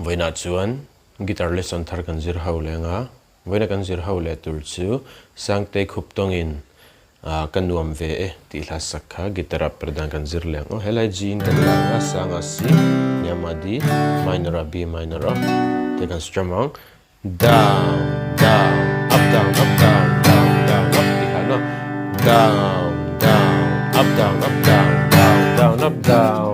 Vawiinah chuan guitar lesson thar kan zir ho leng a, vawiina kan zir ho leh tur chu Sangtei Khuptawngin ka nuam ve e tih hla sak kha guitar ah per dan kan zir leh ang aw. Helai G in kan la ang a, sang ah C, hniam ah D, minor ah B minor a te kan strum ang. Down, down, up down, up down, down, down, up tih kha an aw. Down, down, up down, up down, down, down, up down.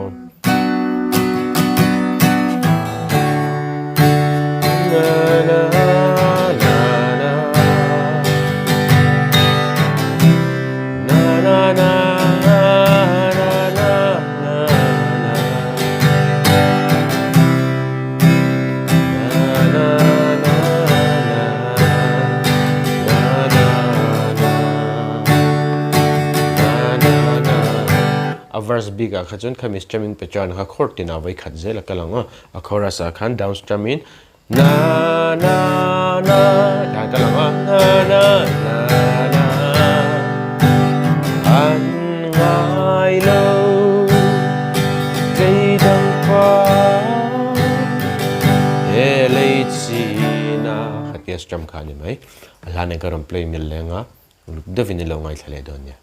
A verse bik ah kha chuan khami strumming pattern kha chord tin ah vawi khat zel a kal ang a, a chorus ah khan down strum in na na na tah kal ang a na na na na an ngai lo kei dang pa he lei chin a khatia strum kha a ni mai a hlan eng ka rawn play mil leng a uluk deuhin i lo ngaithla leh dawn nia.